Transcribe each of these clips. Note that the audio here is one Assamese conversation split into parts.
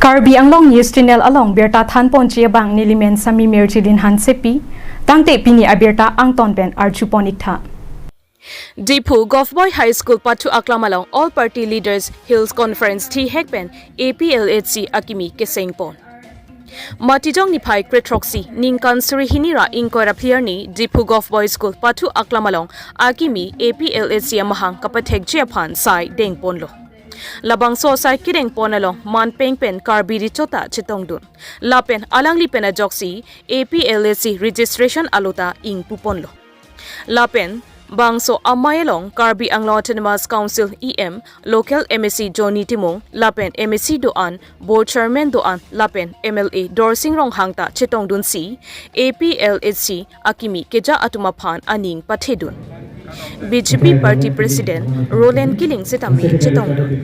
Karbi Anglong News Channel along berta thanpon che bang nilimen sami merjilin han sepi tangte pini aberta angton ben archuponik tha. Diphu Govboy High School Pathu Aklamalong All Party Leaders Hills Conference Thi Hekpen APLHC Akimi Kesengpon. Matijong ni phai Kretroxy Ningkan Suri Hinira Ingkora Pliarni Diphu Govboy School Pathu Aklamalong Akimi APLHC Amahang Kapathek Japan Sai Dengpon lo. Labang so sai kireng ponalong man peng pen karbiri chota chitongdun. Lapen alangli pena joksi APLHC registration aluta ing puponlo. Lapen Bangso Amayalong Karbi Anglong Autonomous Council EM Local MSC Johnny Timong Lapen MSC Doan Board Chairman Doan Lapen MLA Dorsing Rong Hangta Chitongdun C APLHC Akimi Keja Atumaphan Aning Pathedun. BJP Party President Roland Killing Sitami Chitongdun.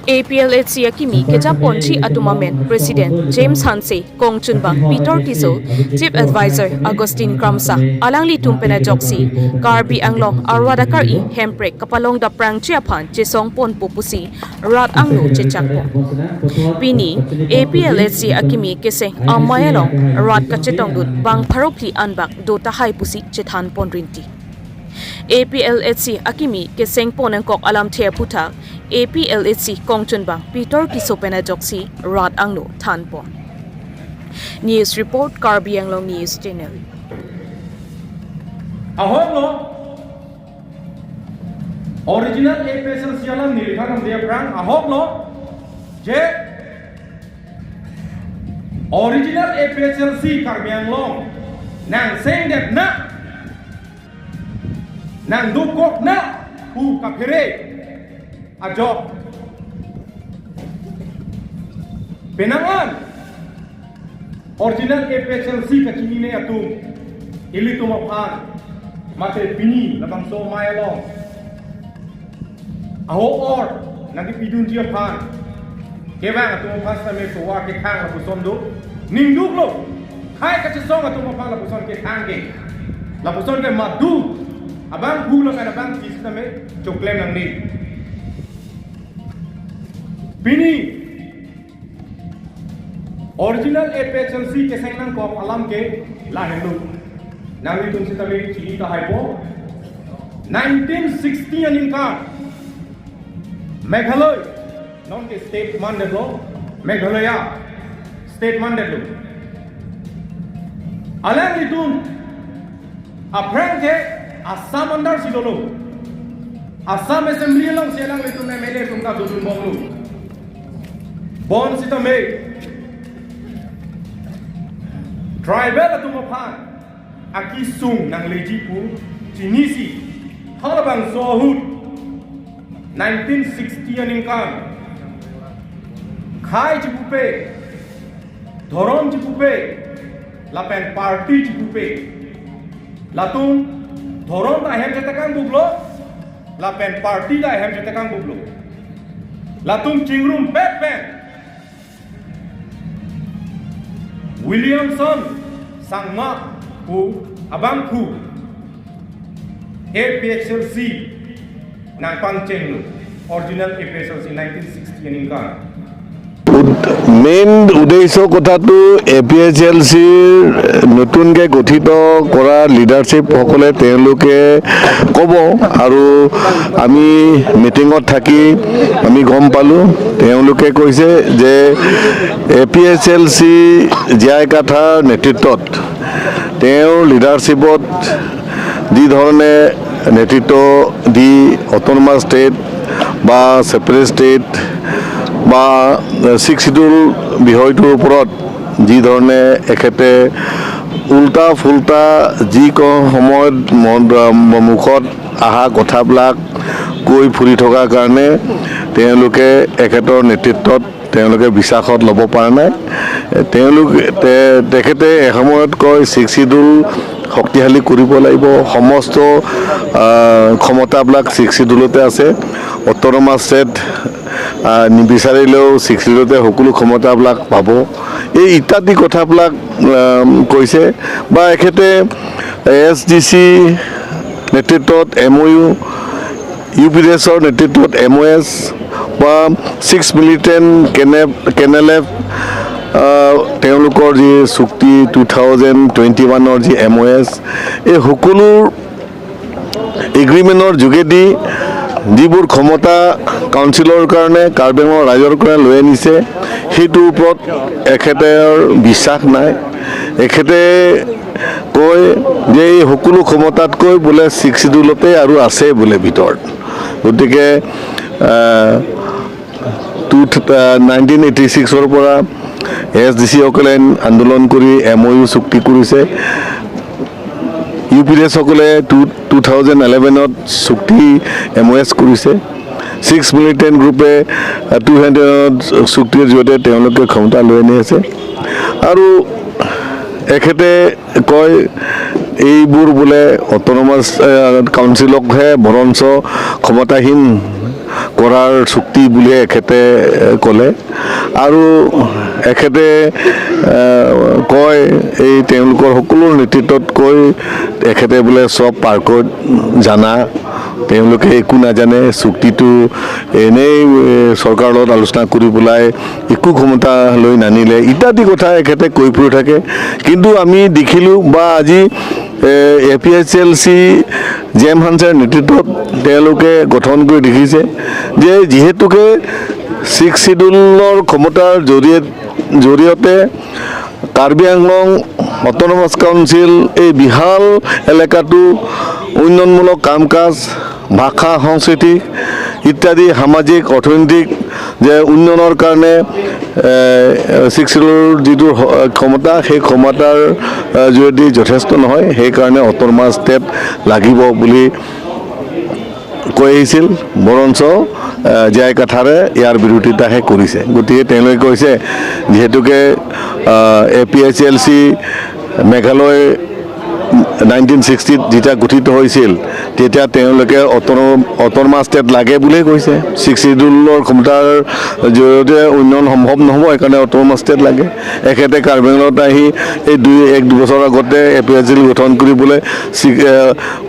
APLHC Akimi Keja Ponchi Atumamen President James Hanse Kong Chunbang Peter Tiso Chief Advisor Augustine Kramsa Alangli Tumpena Joksi Karbi Anglong Arwadakar I Hemprek Kapalong da Prang Chiaphan Chisong Pon Pupusi Rat Anglo Chichakpo Pini APLHC Akimi Keseng Amayalong Rat Kachetongdun Bang Pharopli Anbak Dota Hai Pusi Chithan Ponrinti APLHC Akimi Keseng Ponangkok Alam Thea Puthak APLHC Kongchunbang Peter Kisopena Joksi Rat Anglo Thanpon. News Report, Karbi Anglong News Channel. Ahok lo original APSL sialan nilkhanam dia prang ahok lo je original APSLC Karbi Anglong nang seng det na nang dukok na hu kaphere ajok penangan original APSLC ka chini ne atum ilitum aphan mate pini labang so mayalong aho or nangi pidun jia phan kewang atum phan sa me so wa ke khang la puson du ning duk lo khai ka chisong atum phan la puson ke khang ke la puson ke ma du abang hu la ka abang kis na me choklem nang ni pini original APHLC ke sengnang ko alam ke la hendu nang ni tun sita me chini ta haipo 1960 anin ka Meghalaya non ke state man deblo Meghalaya state man deblo alang litun aprang ke Assam under sidolo Assam Assembly long selang litun MLA tumka dudun bonglu bon sita me tribal atum phan aki sung nang leji pu chinisi halabang sohut 1960 aning kan khai chipupe dhorom chipupe lapen party chipupe latung dhorom da hem chetakang bublo lapen party da hem chetakang bublo latung chingrum pet pen Williamson Sangma pu abang pu APHLC nang pangcheng original APHLC 1960 aning kan main উদ্দেশ্য কথাটো এ পি এইচ এল চিৰ নতুনকৈ গঠিত কৰা লিডাৰশ্বিপসকলে তেওঁলোকে ক'ব আৰু আমি মিটিঙত থাকি আমি গম পালোঁ তেওঁলোকে কৈছে যে A P H L C জীয়াই কাঠাৰ নেতৃত্বত তেওঁৰ লিডাৰশ্বিপত যি ধৰণে নেতৃত্ব দি অট'নমাছ ষ্টেট বা ছেপাৰেট ষ্টেট বা ছিক্স শিডিউল বিষয়টোৰ ওপৰত যি ধৰণে এখেতে উল্টা ফুল্টা যি সময়ত মুখত অহা কথাবিলাক কৈ ফুৰি থকাৰ কাৰণে তেওঁলোকে এখেতৰ নেতৃত্বত তেওঁলোকে বিশ্বাসত ল'ব পৰা নাই। তেখেতে এসময়ত কয় ছিক্স শিডিউল শক্তিশালী কৰিব লাগিব, সমস্ত ক্ষমতাবিলাক ছিক্স শিডিউলতে আছে, অট'নমাছ ষ্টেট নিবিচাৰিলেও ছিক্স শিডিউলতে সকলো ক্ষমতাবিলাক পাব, এই ইত্যাদি কথাবিলাক কৈছে। বা এখেতে এছ ডি চি নেতৃত্বত এম অ' ইউ ইউ পি এছৰ নেতৃত্বত এম অ' এছ বা ছিক্স মিলিটেণ্ট কেনেলেফ, তেওঁলোকৰ যি চুক্তি, 2021ৰ যি এম অ' এছ, এই সকলো এগ্ৰিমেণ্টৰ যোগেদি যিবোৰ ক্ষমতা কাউন্সিলৰ কাৰণে, কাৰ্বি আংলঙৰ ৰাইজৰ কাৰণে লৈ আনিছে, সেইটোৰ ওপৰত এখেতৰ বিশ্বাস নাই। এখেতে কয় যে এই সকলো ক্ষমতাতকৈ বোলে ছিক্স চিডিউলতে আৰু আছে বোলে ভিতৰত। গতিকে 1986ৰ পৰা এছ ডি চিসকলে আন্দোলন কৰি এম অ' ইউ চুক্তি কৰিছে। ইউ পি এছসকলে 2011ত চুক্তি এম অ' এছ কৰিছে। ছিক্স মিলিটেণ্ট গ্ৰুপে 200ত চুক্তিৰ জৰিয়তে তেওঁলোকে ক্ষমতা লৈ আনি আছে। আৰু এখেতে কয় এইবোৰ বোলে অট'নমাছ কাউন্সিলকহে বৰঞ্চ ক্ষমতাহীন কৰাৰ চুক্তি বুলিয়ে এখেতে ক'লে। আৰু এখেতে কয়, এই তেওঁলোকৰ সকলো নেতৃত্বত কৈ এখেতে বোলে চব পাৰ্কত জানা, তেওঁলোকে একো নাজানে। চুক্তিটো এনেই চৰকাৰৰ লগত আলোচনা কৰি পেলাই একো ক্ষমতা লৈ নানিলে, ইত্যাদি কথা এখেতে কৈ ফুৰি থাকে। কিন্তু আমি দেখিলোঁ বা আজি A P H L C J M হানচাৰ নেতৃত্বত তেওঁলোকে গঠন কৰি দেখিছে যে যিহেতুকে ছিক্স চিডিউলৰ ক্ষমতাৰ জৰিয়তে কাৰ্বি আংলং অট'নমাছ কাউন্সিল এই বিশাল এলেকাটো উন্নয়নমূলক কাম কাজ, ভাষা, সংস্কৃতি ইত্যাদি সামাজিক, অৰ্থনৈতিক যে উন্নয়নৰ কাৰণে ছিক্স চিডিউলৰ যিটো ক্ষমতা, সেই ক্ষমতাৰ যোগেদি যথেষ্ট নহয়, সেইকাৰণে অট'নমাছ ষ্টেট লাগিব বুলি কৈ আহিছিল। বৰঞ্চ জে আই কাথাৰে ইয়াৰ বিৰোধিতাহে কৰিছে। গতিকে তেওঁলোকে কৈছে, যিহেতুকে A P H L C Meghalaya 1960ত যেতিয়া গঠিত হৈছিল, তেতিয়া তেওঁলোকে অট'নমাছ ষ্টেট লাগে বুলিয়ে কৈছে। ছিক্স চিডিউলৰ ক্ষমতাৰ জৰিয়তে উন্নয়ন সম্ভৱ নহ'ব, সেইকাৰণে অট'নমাছ ষ্টেট লাগে। এখেতে কাৰ্বি আংলঙত আহি এই দুই এক দুবছৰ আগতে এ পি এইচ এল গঠন কৰিবলৈ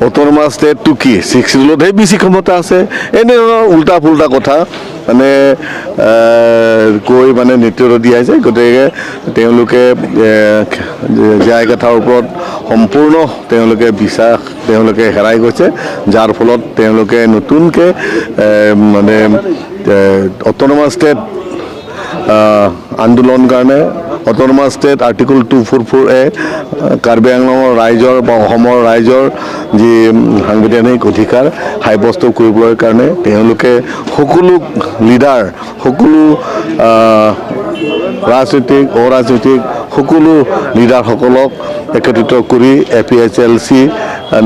অট'নমাছ ষ্টেটটো কি, ছিক্স চিডিউলতহে বেছি ক্ষমতা আছে, এনেধৰণৰ উল্টা পুল্টা কথা মানে কৈ মানে নেতৃত্ব দিয়াইছে। গতিকে তেওঁলোকে জে আই কাথাৰৰ ওপৰত সম্পূৰ্ণ তেওঁলোকে বিশ্বাস তেওঁলোকে হেৰাই গৈছে, যাৰ ফলত তেওঁলোকে নতুনকৈ মানে অট'নমাছ ষ্টেট আন্দোলন কাৰণে, autonomous state Article 244A, Karbi আংলঙৰ ৰাইজৰ বা অসমৰ ৰাইজৰ যি সাংবিধানিক অধিকাৰ সাব্যস্ত কৰিবলৈ কাৰণে তেওঁলোকে সকলো লিডাৰ, সকলো ৰাজনৈতিক, অৰাজনৈতিক সকলো লিডাৰসকলক একত্ৰিত কৰি A P H L C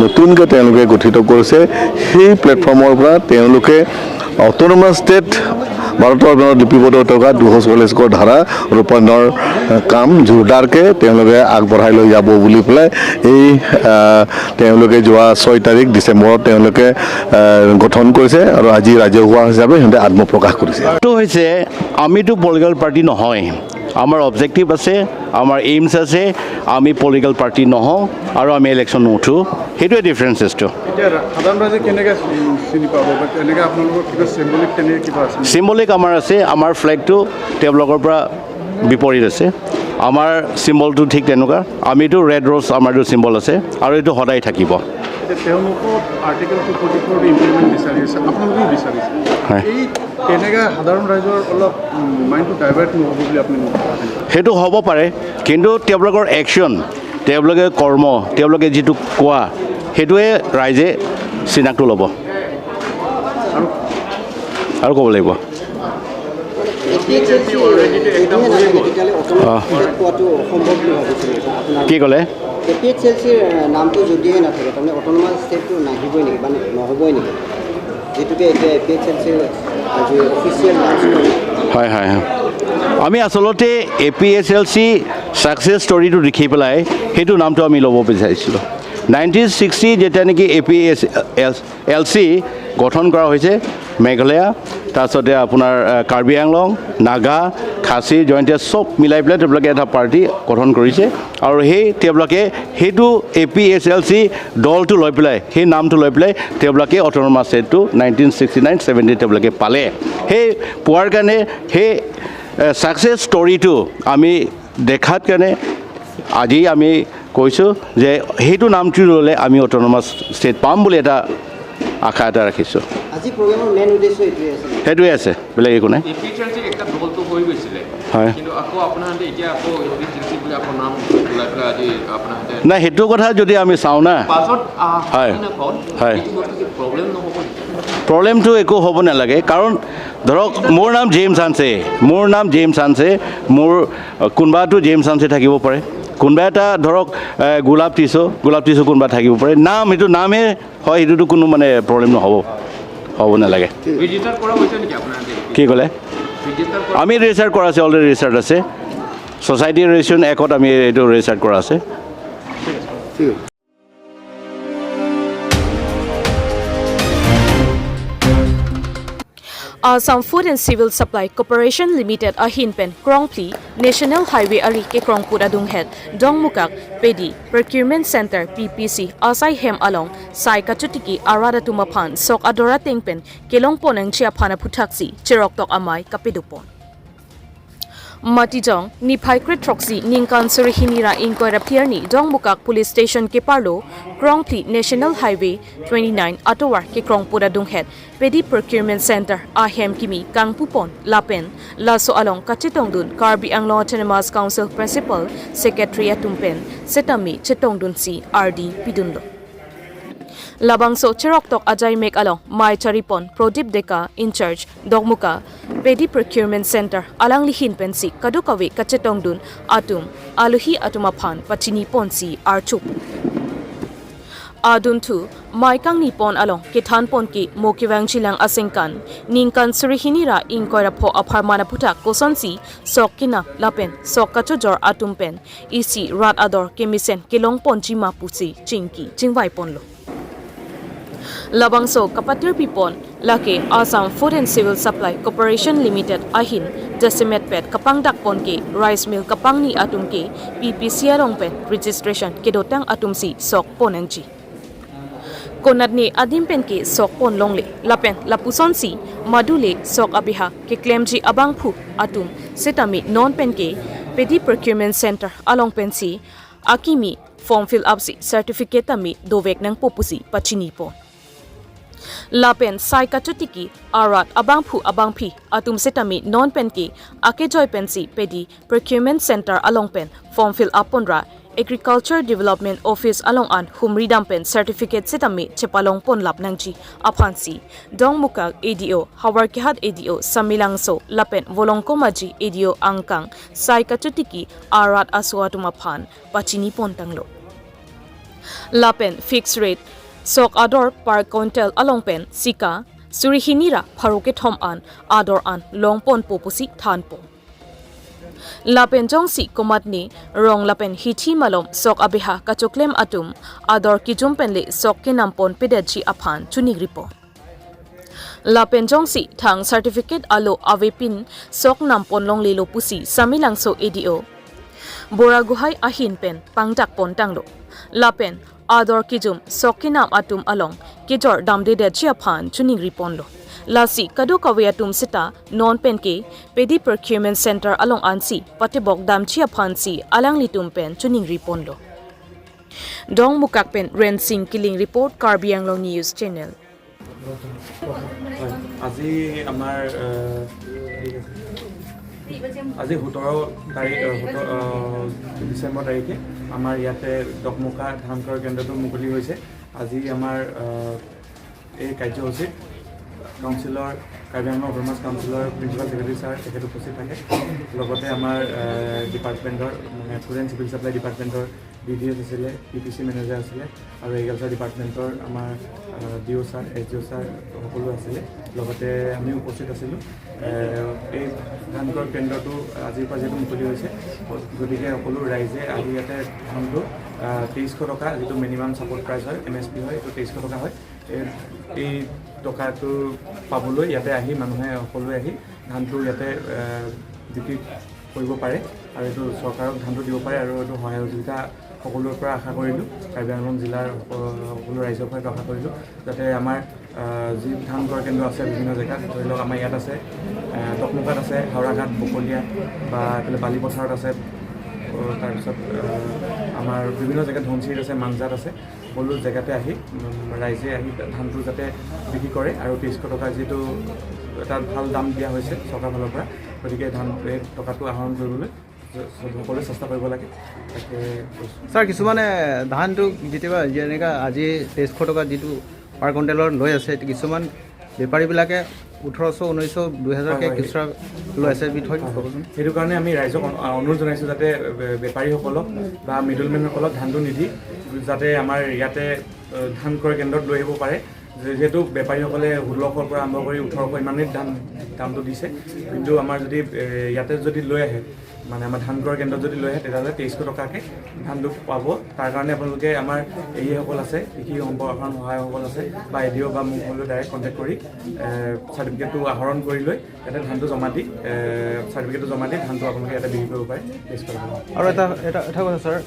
নতুনকৈ তেওঁলোকে গঠিত কৰিছে। সেই প্লেটফৰ্মৰ পৰা তেওঁলোকে অট'নমাছ ষ্টেট ভাৰতৰ ভিতৰত লিপিবদ্ধ থকা 244 ধাৰা ৰূপায়ণৰ কাম জোৰদাৰকৈ তেওঁলোকে আগবঢ়াই লৈ যাব বুলি পেলাই এই তেওঁলোকে যোৱা 6 তাৰিখ ডিচেম্বৰত তেওঁলোকে গঠন কৰিছে আৰু আজি ৰাজহুৱা হিচাপে সিহঁতে আত্মপ্ৰকাশ কৰিছে। এইটো হৈছে, আমিতো পলিটিকেল পাৰ্টি নহয়। আমাৰ অবজেক্টিভ আছে, আমাৰ এইমছ আছে। আমি পলিটিকেল পাৰ্টি নহওঁ আৰু আমি ইলেকশ্যন নুঠোঁ, সেইটোৱে ডিফাৰেঞ্চেছটো। এতিয়া সাধাৰণ ৰাইজে কেনেকৈ চিনি পাব বা তেনেকৈ আপোনালোকৰ কিবা চিম্বলিক তেনেকৈ কিবা আছে নেকি? চিম্বলিক আমাৰ আছে। আমাৰ ফ্লেগটো তেওঁলোকৰ পৰা বিপৰীত আছে। আমাৰ চিম্বলটো ঠিক তেনেকুৱা। আমিতো ৰেড ৰ'জ আমাৰটো চিম্বল আছে আৰু এইটো সদায় থাকিব। এতিয়া তেওঁলোকক আৰ্টিকেল 244 ইমপ্লিমেণ্ট বিচাৰি আছে, আপোনালোকেও বিচাৰিছে। হয়। এই তেনেকৈ সাধাৰণ ৰাইজৰ অলপ মাইণ্ডটো ডাইভাৰ্ট নহ'ব বুলি আপুনি ভাবে? সেইটো হ'ব পাৰে, কিন্তু তেওঁলোকৰ একশ্যন, তেওঁলোকে কৰ্ম, তেওঁলোকে যিটো কোৱা, সেইটোৱে ৰাইজে চিনাকটো ল'ব। আৰু ক'ব লাগিব। তেতিয়াহ'লে অট'নমাছ পোৱাটো অসম্ভৱ বুলি ভাবিছে আপোনাৰ? কি ক'লে? এ পি এইচ এল চিৰ নামটো যদিহে নাথাকে, তাৰমানে অট'নমাছ ষ্টেটটো নাহিবই নেকি বা নহ'বই নেকি, যিটোকে এতিয়া এ পি এইচ এল চিৰ আজি অফিচিয়েল লঞ্চ কৰি? হয়, আমি আচলতে A P H L C success ষ্টৰিটো দেখি পেলাই সেইটো নামটো আমি ল'ব বিচাৰিছিলোঁ। 1960 যেতিয়া নেকি A P H L C গঠন কৰা হৈছে মেঘালয়া, তাৰপিছতে আপোনাৰ কাৰ্বি আংলং, নাগা, খাচী, জয়ন্তীয়া চব মিলাই পেলাই তেওঁলোকে এটা পাৰ্টি গঠন কৰিছে আৰু সেই তেওঁলোকে সেইটো APHLC দলটো লৈ পেলাই, সেই নামটো লৈ পেলাই তেওঁলোকে অট'নমাছ ষ্টেটটো 1969-70 তেওঁলোকে পালে। সেই পোৱাৰ কাৰণে সেই ছাকচেছ ষ্টৰিটো আমি দেখাত কাৰণে আজি আমি কৈছোঁ যে সেইটো নামটো ল'লে আমি অট'নমাছ ষ্টেট পাম বুলি এটা আশা এটা ৰাখিছোঁ। আজি প্ৰগ্ৰেমৰ মেইন উদ্দেশ্য এইটোৱে আছে, সেইটোৱে আছে, বেলেগ একো নাই। APHLC একটা দলটো হৈ গৈছিলে, হয়, কিন্তু আকৌ আপোনাহঁতে এতিয়া আকৌ APHLC বুলি আকৌ নাম ওলাই পেলাই আজি আপোনাহঁতে নাই, সেইটো কথা যদি আমি চাওঁ না, পাছত হয় হয়, প্ৰব্লেম নহ'ব? প্ৰব্লেমটো একো হ'ব নালাগে, কাৰণ ধৰক মোৰ নাম জেমছ হানছে, মোৰ নাম জেমছ হানছে, মোৰ কোনোবাটো জেমছ হানছে থাকিব পাৰে, কোনোবা এটা ধৰক গোলাপ টিছো, গোলাপ টিছো কোনোবা থাকিব পাৰে, নাম সেইটো নামহে হয়, সেইটোতো কোনো মানে প্ৰব্লেম নহ'ব, হ'ব নালাগে। কি ক'লে? আমি ৰেজিষ্টাৰ কৰা আছে, অলৰেডি ৰেজিষ্টাৰ্ড আছে, ছ'চাইটি ৰেজিষ্ট্ৰেশ্যন একত আমি এইটো ৰেজিষ্টাৰ্ড কৰা আছে। ঠিক আছে। Assam Food and Civil Supply Corporation Limited ahin pen Krongpli National Highway ari ke Krongpur adung head Dongmukak Pedi Procurement Center PPC asai hem along sai kachutiki arada tumaphan sok adora tengpen kelong ponang chia phana phuthaksi chirok tok amai kapidupon. Matijong Niphai Kritroxi Ningkan Surihinira Inquiry Pierni Dongmukak Police Station ke Parlo Krongpli National Highway 29 Atowar ke Krongpura Dunghet Pedi Procurement Center Ahem Kimi Kangpupon Lapen Laso Along Kachitongdun Karbi Anglong Autonomous Council Principal Secretary Atumpen Setami Chitongdun C RD Pidunlo. Labangso Cheroktok Ajay Mek Along Mai Charipon Prodip Deka in charge Dogmuka Pedi Procurement Center Alang Lihin Pensi Kadukawi Kachetongdun Atum Aluhi Atumaphan Pachini Ponsi Archup Adun thu Maikang Nipon Along Kethan Pon ki Mokiwang Chilang Asengkan Ningkan Surihinira Inkoira Pho Apharmana Puta Kosonsi Sokina Lapen Sokachojor Atumpen Isi Rat Ador Kemisen Kelong Ponchi Mapusi Chinki Chingwai Ponlo. Labangso Kapatir Pipon Lake Assam Food and Civil Supply Corporation Limited Ahin Decimet Pet Kapang Dakpon ke Rice Mill Kapangni Atum ke PPC Arong Pen Registration Kedotang Atumsi Sok Ponangji Konadni Adim Pen ke Sok Pon Longle Lapen Lapuson si Madule Sok Abiha ke Klemji Abangphu Atum Setami Non Pen ke Pedi Procurement Center Along Pen si Akimi Form fill up si certificate ami dovek nang popusi pachini po. Lapen sai kachutiki arat abangphu abangphi atum setami non pen ki ake joy pen si pedi procurement center along pen form fill up ponra Agriculture Development Office along an humridam pen certificate setami chepalong pon lap nangji aphansi Dongmukak ADO Hawarkihat ADO Samilangso Lapen Volongkomaji ADO Angkang sai kachutiki arat asuatumaphan pachini pon tanglo. Lapen fixed rate sok ador par quintal along pen sika surihinira pharoke thom an ador an longpon popusi thanpo. Lapen jongsi komatni rong lapen hithi malom sok abiha kachoklem atum ador kijum penle sok kinampon pedeji aphan chunigripo. Lapen jongsi thang certificate alo avepin sok nampon longle lopusi samilangso ADO Boraguhai ahin pen pangdak pon tanglo. Lapen ador kijum sokinam atum along kijor damde de chiaphan chuningri ponlo. Lasi kadu kawe atum sita non pen ke pedi procurement center along ansi patebok dam chiaphan si alang litum pen chuningri ponlo. Dong mukak pen Rensing Killing report Karbi Anglong News Channel. আজি আমাৰ আজি 17 তাৰিখ 17 ডিচেম্বৰ তাৰিখে আমাৰ ইয়াতে ডকমকা ধান ক্ৰয় কেন্দ্ৰটো মুকলি হৈছে। আজি আমাৰ এই কাৰ্যসূচীত কাউন্সিলৰ কাৰ্বি আংলং অট'নমাছ কাউন্সিলৰ প্ৰিন্সিপাল ছেক্ৰেটাৰী ছাৰ তেখেত উপস্থিত থাকে, লগতে আমাৰ ডিপাৰ্টমেণ্টৰ মানে ফুড এণ্ড চিভিল ছাপ্লাই ডিপাৰ্টমেণ্টৰ ডি ডি এছ আছিলে, পি পি চি মেনেজাৰ আছিলে আৰু এগ্ৰিকালচাৰ ডিপাৰ্টমেণ্টৰ আমাৰ D O' sir, S D O' sir সকলো আছিলে, লগতে আমিও উপস্থিত আছিলোঁ। এই ধান ক্ৰয় কেন্দ্ৰটো আজিৰ পৰা যিহেতু মুকলি হৈছে, গতিকে সকলো ৰাইজে আহি ইয়াতে ধানটো 2300 টকা যিটো মিনিমাম ছাপৰ্ট প্ৰাইচ হয়, এম এছ পি হয়, এইটো 2300 টকা হয়, এই টকাটো পাবলৈ ইয়াতে আহি মানুহে সকলোৱে আহি ধানটো ইয়াতে বিক্ৰী কৰিব পাৰে আৰু এইটো চৰকাৰক ধানটো দিব পাৰে আৰু এইটো সহায় সহযোগিতা সকলোৰে পৰা আশা কৰিলোঁ। কাৰ্বি আংলং জিলাৰ সকলো ৰাইজৰ পৰা এইটো আশা কৰিলোঁ, যাতে আমাৰ যি ধান ক্ৰয় কেন্দ্ৰ আছে বিভিন্ন জেগাত, ধৰি লওক আমাৰ ইয়াত আছে, টকমুকাত আছে, হাওৰাঘাট, বকলীয়া বা এইফালে বালিপথাৰত আছে, তাৰপিছত আমাৰ বিভিন্ন জেগাত ধনশিৰিত আছে, মানজাত আছে, সকলো জেগাতে আহি ৰাইজে আহি ধানটো যাতে বিক্ৰী কৰে আৰু 2300 টকা যিটো এটা ভাল দাম দিয়া হৈছে চৰকাৰৰ ফালৰ পৰা, গতিকে ধান এই টকাটো আহৰণ কৰিবলৈ সকলোৱে চেষ্টা কৰিব লাগে, তাকে কৈছোঁ। ছাৰ, কিছুমানে ধানটো যেতিয়াবা যেনেকৈ আজি 2300 টকা যিটো পাৰ কুইণ্টেলত লৈ আছে, কিছুমান বেপাৰীবিলাকে 1800, 1900, 2000কৈ খুচুৰা লৈ আছে, বিষয় ক'বচোন। সেইটো কাৰণে আমি ৰাইজক অনুৰোধ জনাইছোঁ যাতে বেপাৰীসকলক বা মিডলমেনসকলক ধানটো নিদি যাতে আমাৰ ইয়াতে ধান ক্ৰয় কেন্দ্ৰত লৈ আহিব পাৰে। যিহেতু বেপাৰীসকলে 1600ৰ পৰা আৰম্ভ কৰি 1800 ইমানেই দামটো দিছে, কিন্তু আমাৰ যদি ইয়াতে যদি লৈ আহে, মানে আমাৰ ধান ক্ৰয় কেন্দ্ৰত যদি লৈ আহে, তেতিয়াহ'লে 2300 টকাকৈ ধানটো পাব। তাৰ কাৰণে আপোনালোকে আমাৰ এইসকল আছে, কৃষি সম্প্ৰসাৰণ সহায়কসকল আছে বা এ ডি অ' বা মোক হ'লেও ডাইৰেক্ট কণ্টেক্ট কৰি চাৰ্টিফিকেটটো আহৰণ কৰি লৈ ইয়াতে ধানটো জমা দি চাৰ্টিফিকেটটো জমা দি ধানটো আপোনালোকে ইয়াতে বিক্ৰী কৰিব পাৰে 2300 টকা। আৰু এটা এটা এটা কথা ছাৰ,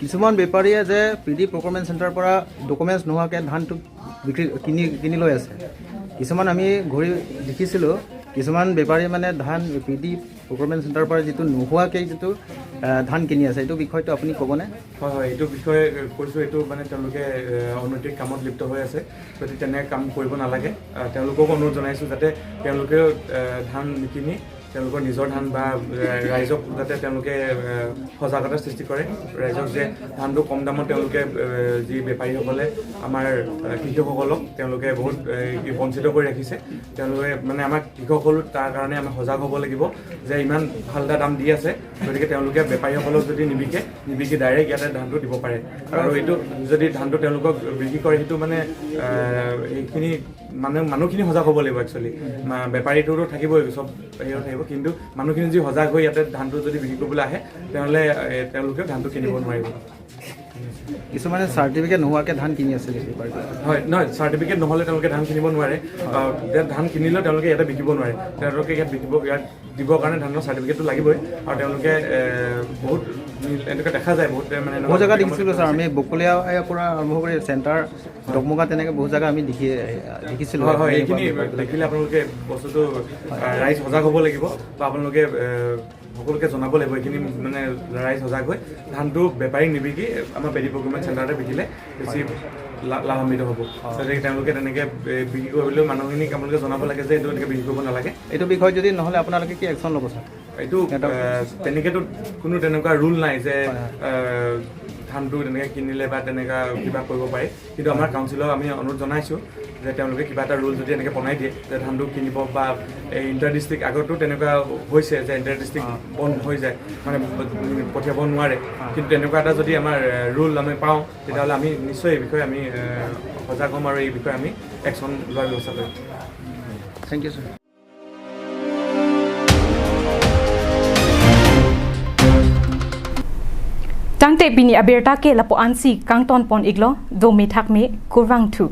কিছুমান বেপাৰীয়ে যে পি ডি প্ৰক্ৰমেণ্ট চেণ্টাৰৰ পৰা ডকুমেণ্টছ নোহোৱাকৈ ধানটো বিক্ৰী কিনি লৈ আছে, কিছুমান আমি ঘূৰি দেখিছিলোঁ, কিছুমান বেপাৰীয়ে মানে ধান পি ডি প্ৰক্ৰমেণ্ট চেণ্টাৰৰ পৰা যিটো নোহোৱাকৈ যিটো ধান কিনি আছে, এইটো বিষয়টো আপুনি ক'বনে? হয় হয়, এইটো বিষয়ে কৈছোঁ। এইটো মানে তেওঁলোকে অনৈতিক কামত লিপ্ত হৈ আছে, গতিকে তেনে কাম কৰিব নালাগে। তেওঁলোককো অনুৰোধ জনাইছোঁ যাতে তেওঁলোকেও ধান নিকিনি তেওঁলোকৰ নিজৰ ধান বা ৰাইজক যাতে তেওঁলোকে সজাগতা সৃষ্টি কৰে, ৰাইজক যে ধানটো কম দামত তেওঁলোকে যি বেপাৰীসকলে আমাৰ কৃষকসকলক তেওঁলোকে বহুত বঞ্চিত কৰি ৰাখিছে, তেওঁলোকে মানে আমাৰ কৃষকসকলো তাৰ কাৰণে আমি সজাগ হ'ব লাগিব যে ইমান ভাল এটা দাম দি আছে, গতিকে তেওঁলোকে বেপাৰীসকলক যদি নিবিকে ডাইৰেক্ট ইয়াতে ধানটো দিব পাৰে। আৰু এইটো যদি ধানটো তেওঁলোকক বিক্ৰী কৰে, সেইটো মানে এইখিনি মানে মানুহখিনি সজাগ হ'ব লাগিব। একচুৱেলি বেপাৰীটোতো থাকিবই, চব হেৰিও থাকিব, কিন্তু মানুহখিনি যদি সজাগ হৈ ইয়াতে ধানটো যদি বিক্ৰী কৰিবলৈ আহে, তেনেহ'লে তেওঁলোকেও ধানটো কিনিব নোৱাৰিব। কিছুমানে চাৰ্টিফিকেট নোহোৱাকৈ ধান কিনি আছে। হয়, নহয়, চাৰ্টিফিকেট নহ'লে তেওঁলোকে ধান কিনিব নোৱাৰে। ধান কিনিলেও তেওঁলোকে ইয়াতে বিকিব নোৱাৰে। তেওঁলোকে ইয়াত বিকিব, ইয়াত দিবৰ কাৰণে ধানৰ চাৰ্টিফিকেটটো লাগিবই। আৰু তেওঁলোকে বহুত এনেকুৱা দেখা যায়, বহুত মানে বহুত জেগা দেখিছিলোঁ ছাৰ, আমি বকলীয়াৰ পৰা আৰম্ভ কৰি চেণ্টাৰ ডকমকা তেনেকৈ বহুত জেগা আমি দেখিছিলোঁ। হয় হয়, এইখিনি দেখিলে আপোনালোকে বস্তুটো ৰাইজ সজাগ হ'ব লাগিব বা আপোনালোকে সকলোকে জনাব লাগিব। এইখিনি মানে ৰাইজ সজাগ হৈ ধানটো বেপাৰীক নিবিকি আমাৰ পেডি প্ৰক্ৰমেণ্ট চেণ্টাৰতে বিকিলে বেছি লাভান্বিত হ'ব। গতিকে তেওঁলোকে তেনেকৈ বিক্ৰী কৰিবলৈও মানুহখিনিক আপোনালোকে জনাব লাগে যে এইটো এনেকৈ বিক্ৰী কৰিব নালাগে। এইটো বিষয়ত যদি নহ'লে আপোনালোকে কি একশ্যন ল'ব ছাৰ? এইটো তেনেকৈতো কোনো তেনেকুৱা ৰুল নাই যে ধানটো তেনেকৈ কিনিলে বা তেনেকুৱা কিবা কৰিব পাৰি, কিন্তু আমাৰ কাউন্সিলক আমি অনুৰোধ জনাইছোঁ যে তেওঁলোকে কিবা এটা ৰুল যদি এনেকৈ বনাই দিয়ে যে ধানটো কিনিব বা এই ইণ্টাৰ ডিষ্ট্ৰিক্ট, আগতো তেনেকুৱা হৈছে যে ইণ্টাৰ ডিষ্ট্ৰিক্ট বন্ধ হৈ যায়, মানে পঠিয়াব নোৱাৰে, কিন্তু তেনেকুৱা এটা যদি আমাৰ ৰুল আমি পাওঁ, তেতিয়াহ'লে আমি নিশ্চয় এই বিষয়ে আমি সজাগ হ'ম আৰু এই বিষয়ে আমি একশ্যন লোৱাৰ ব্যৱস্থা কৰিম। Thank you sir. Tangte bini aberta ke lapo ansi kangton pon iglo do mi thak me kurang thu.